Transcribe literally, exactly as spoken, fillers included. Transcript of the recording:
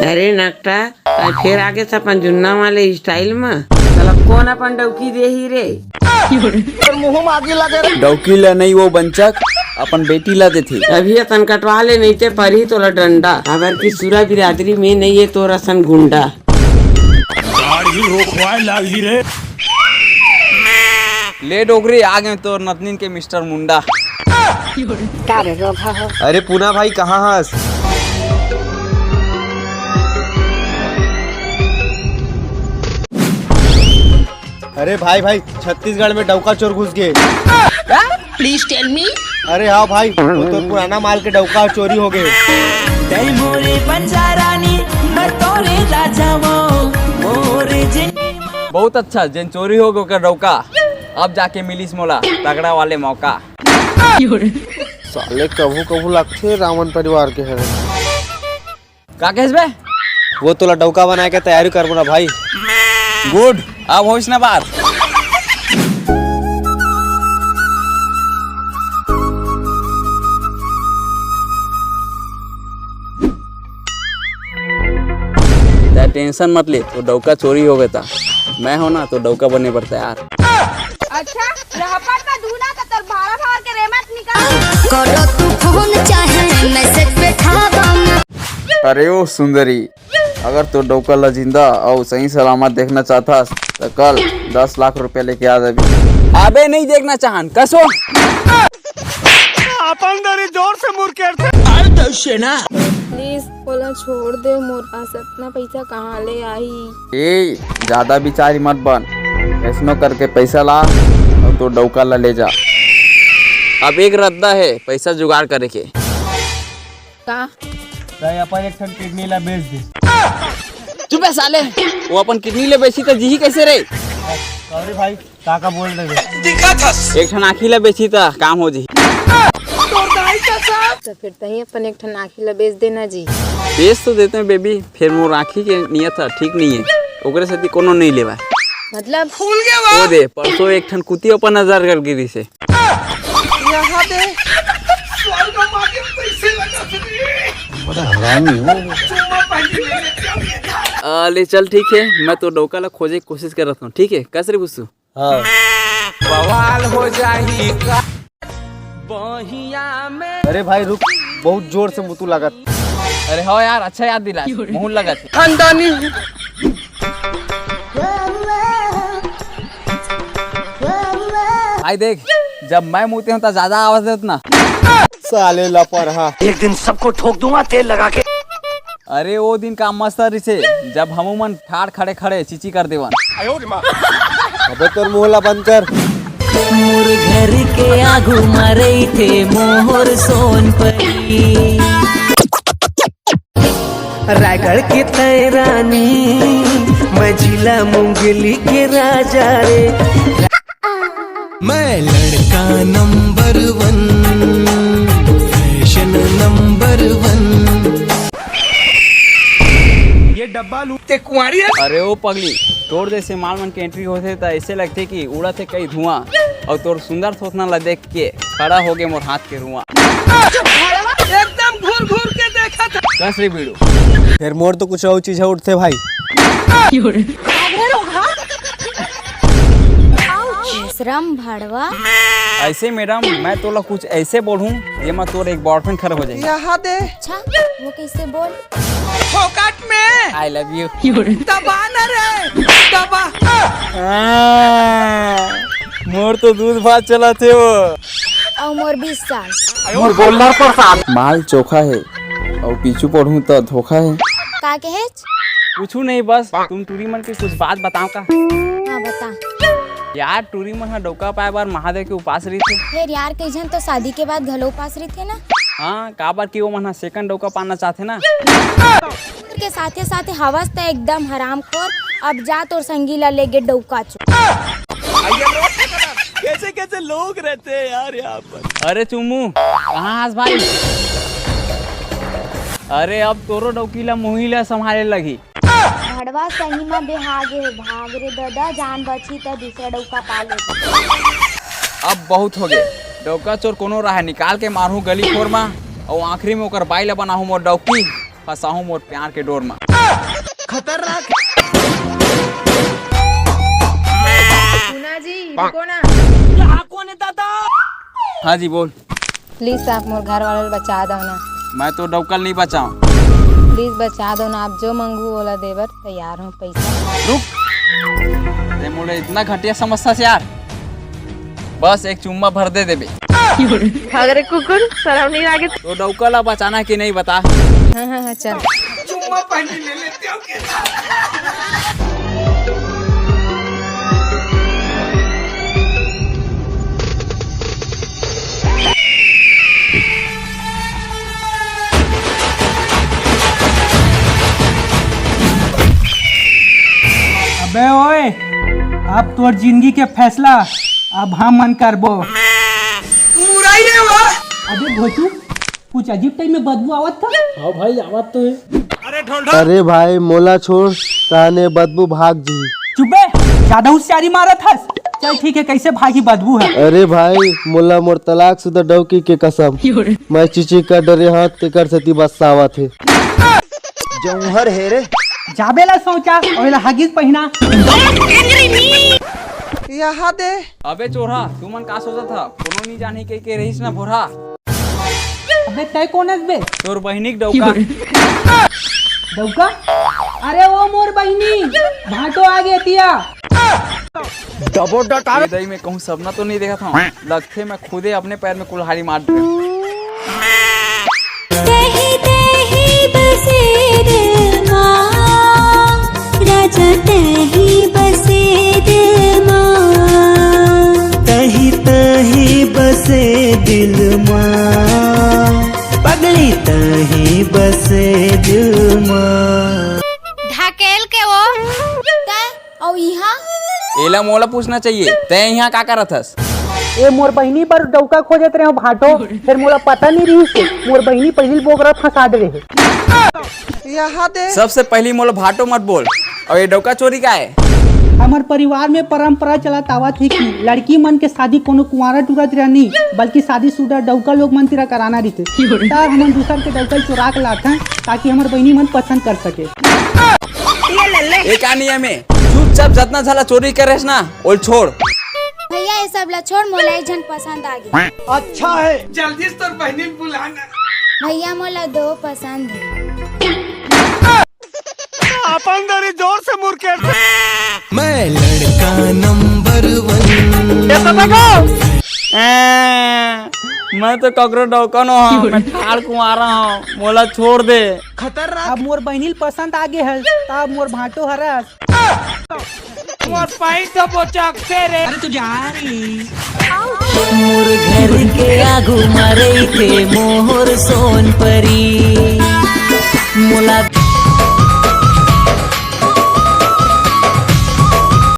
अरे नकटा, आज फेर आगे से अपन जुन्ना वाले स्टाइल म। साला कोन अपन डौकी देही रे? डौकी ला नहीं वो बंचक, अपन बेटी ला देथे। अभी असन कटवा ले, नहीं ते परही तोला डंडा। अबर की सुरा बिरादरी में नहीं है तोर असन गुंडा। दाढ़ी रोखवाए लागही रे। ले डोकरी, आ गए तोर नतनीन के मिस्टर मुंडा। का रे रोगहा हो? अरे पूना भाई, कहाँ हस? अरे भाई भाई, छत्तीसगढ़ में डौका चोर घुस गए। Please tell me. अरे हाँ भाई, वो तो पुराना माल के डौका चोरी हो गए। तै मोरे बंजारानी, मैं तोरे राजाओ, मोरे जे बहुत अच्छा, जेन चोरी हो गए ओकर डौका, अब जाके मिलिस मोला तगड़ा वाले मौका। साले कभू कभू लगथे रावण परिवार के हरे। का कहेस बे? वो तोला डौका बनाए के तैयारी करबो ना भाई। गुड, अब होइस ना बात। तै टेंशन मत ले, तो डौका चोरी हो गए ता मैं हो ना, तो डौका बने बर तैयार। अच्छा, रहपट में धुना का तोर भाड़ा भाड़ के रेमट निकाल। करो तू फोन चाहे मैसेज पे ठावा में। अरे ओ सुंदरी, अगर तो डौका ला जिंदा और सही सलामत देखना चाहता तो कल दस लाख रुपया लेके आ जाबी। अबे नहीं देखना चाहन कसो। अपन दरी जोर से मुरकेट थे। प्लीज ओला छोड़ दे, मोर पास अतना पैसा कहाँ ले आही? ए, ज्यादा बिचारी मत बन, कैसनो करके पैसा ला और तो डौका ला ले जा। अब एक रद्दा है पैसा जुगाड़ करे के। का? तय अपन एक ठन किडनी ला बेच दे। चुप है साले, वो अपन किडनी ले बेची तो जीही कैसे रे? सॉरी भाई, का का बोल रहे? एक ठन आँखी ला बेची तो काम हो जी। तो फिर तही अपन एक ठन आँखी ला बेच देना जी। बेच तो देते हैं बेबी, फिर मोर आँखी के नियत है ठीक नहीं है, ओकरे सेती कोनो नहीं लेवा। मतलब? ओ दे, परसों एक ठन कुती अपन नजर कर गिरी से। यहाँ दे। स्वर्ग मागे पैसे लगा थे। बड़ा हरामी हो। चुम्मा पानी ले ले, क्या ले ले? आ, ले चल ठीक है, मैं तो डौका ला खोजे के कोशिश करत हूँ, ठीक है? कस रे बुसु? हाँ। बवाल हो जाही का। बहिया में। अरे भाई रुक, बहुत जोर से मुतू लागत। अरे हो यार, अच्छा याद दिला, मुहून लगा थे। खानदानी। भाई देख, जब मैं मुते हूँ तो ज्यादा आवाज देत ना। साले लपर हा। एक दिन सबको ठोक दूंगा तेल लगा के। अरे वो दिन का मस्त रिसे, जब हमू मन ठाड़ खड़े खड़े चीची कर देवन। अबे तोर मुंह ला बंद कर। मोर घर के आगू मरई थे मोहर सोन परी। रायगढ़ के तय रानी, मैं जिला मुंगेली के राजा रे। मैं लड़का नंबर वन, फैशन नंबर वन। ये डब्बा लूट के कुंवारी है। अरे ओ पगली, तोर जैसे माल मन के एंट्री होथे त ऐसे लगथे कि उड़त हे कई धुआं, और तोर सुंदर थोथना ला देख के खड़ा हो गए मोर हाथ के रुआं। एकदम घूर घूर के देखा था। कस रे बीड़ू। फिर मोर तो कुछ और चीज है उठते भाई। श्रम भड़वा। ऐसे मैडम, मैं तोला कुछ ऐसे बोलूं जेमा तोर एक बॉयफ्रेंड खराब हो जाए। यहाँ दे। अच्छा, वो कैसे बोल? फोकट में। I love you। दबा न रे, दबा। मोर तो दूध भात चला थे वो। और मोर बीस साल। मोर गोल्डर प्रसाद। माल चोखा है और पीछू पढ़ूं तो धोखा है। का कहे? कुछ नहीं, बस तुम टूरी मन के कुछ बात बताओ का। हाँ, बता। यार, टूरी मन ह डौका पाए बर महादेव के उपास रहिथे। फिर यार, कई झन तो शादी के बाद घलो उपास रहिथे ना। हाँ, काबर कि वो मन ह सेकंड डौका पाना चाहथे ना। के साथे साथे हवस त एकदम हरामखोर। अब जा तोर संगी ला लेगे डौका चो। कैसे कैसे लोग रहते हैं यार यहाँ पर। अरे चुम्मू, कहाँ हस भाई? अरे अब तोरो डौकी ला मुही ला संभाले लगही। भड़वा सही म बेहा गे हे, भाग रे ददा, जान बची त दूसरा डौका पा ले। अब बहुत हो गए, डौका चोर कोनो राह निकाल के मारहूं गली खोर मा, और आखिरी में ओकर बाई ला बनाहूं मोर डौकी, फंसाहूं मोर प्यार के डोर मा। खतरनाक। सुना जी, रुको ना। हाँ जी, बोल। प्लीज, आप मोर घर वाला ल बचा दो ना। मैं तो डौका ल नहीं बचाऊं। प्लीज बचा दो ना, आप जो मंगू ओला देबर तैयार हूँ पैसा। रुक, ते मोला इतना घटिया समझथस यार, बस एक चुम्मा भर दे देबे। अगर कुकुर शर्म नहीं लागे। तो डौका ला बचाना कि नहीं, बता। हाँ हाँ हाँ, चल। अबे ओए, अब तोर जिंदगी के फैसला अब हम मन करबो। अबे भोचू, कुछ अजीब टाइप में बदबू आवत था। हाँ भाई, आवत तो है। अरे भाई, मोला छोड़, ताने बदबू भाग जी। चुपे, ज्यादा होशियारी मारत हस। चल ठीक है, कैसे भागी बदबू है? अरे भाई, मोला मोर तलाक शुदा डौकी के कसम, मैं चिची कर डरे हाथ तेकर सेती बस्सावत हे। जौहर हे रे। जाबे ला सोचा, ओला हगिस पहिना। यहाँ दे। अबे चोरहा, तू मन का सोचत था? कोनो नहीं जाने के, के रहीस ना भोरहा। अबे तय कौन हस बे? तोर बहिनी के डौका। डौका? अरे वो मोर बहिनी, भाटो आ गे तिया। ये दई में कहूँ सपना तो नहीं देखा था, लगथे मैं खुदे अपने पैर में कुल्हाड़ी मार दूं। तही तही बसे दिल मा, राजा तही बसे दिल मा। तही तही बसे दिल मा, पगली तही बसे दिल मा। ढकेल के वो। तै अउ इहाँ? एला मोला पूछना चाहिए, तै यहाँ का करत हस? ए मोर बहिनी बर डौका खोजत रहे हो भाटो, फिर मोला पता नहीं रही से मोर बहिनी पहली बोगरा फंसा दे रहे। यहाँ दे। सबसे पहली मोला भाटो मत बोल, और ये डौका चोरी का है? हमर परिवार में परंपरा चलत आवत हे कि लड़की मन के शादी कोनो कुंवारा टूरा तिरा नहीं, बल्कि शादीशुदा डौका लोग मन तिरा कराना रहिथे। त हमन दूसर के डौका चुरा के लाथन, ताकि हमर बहिनी मन पसंद कर सके। ये का नियम है? चुपचाप जतना झाला चोरी करेस ना, ओल छोड़। भैया, ये सब ला छोड़, मोला एक झन पसंद आ गे। अच्छा है, जल्दी से तोर बहिनी बुलाना। भैया, मोला दो पसंद है। अपन दरी जोर से मुड़ के। मैं लड़का नंबर वन। ए, मैं तो ककरो डौका नो हूँ, मैं ठाड़ कुंवारा हूँ, मोला छोड़ दे। अब मोर बहिनी ल पसंद आ गे हस, तब मोर भाटो हरस। मोर पाइन तो बोचकते रे। मोर घर के आगू मा रहिथे मोर सोन परी।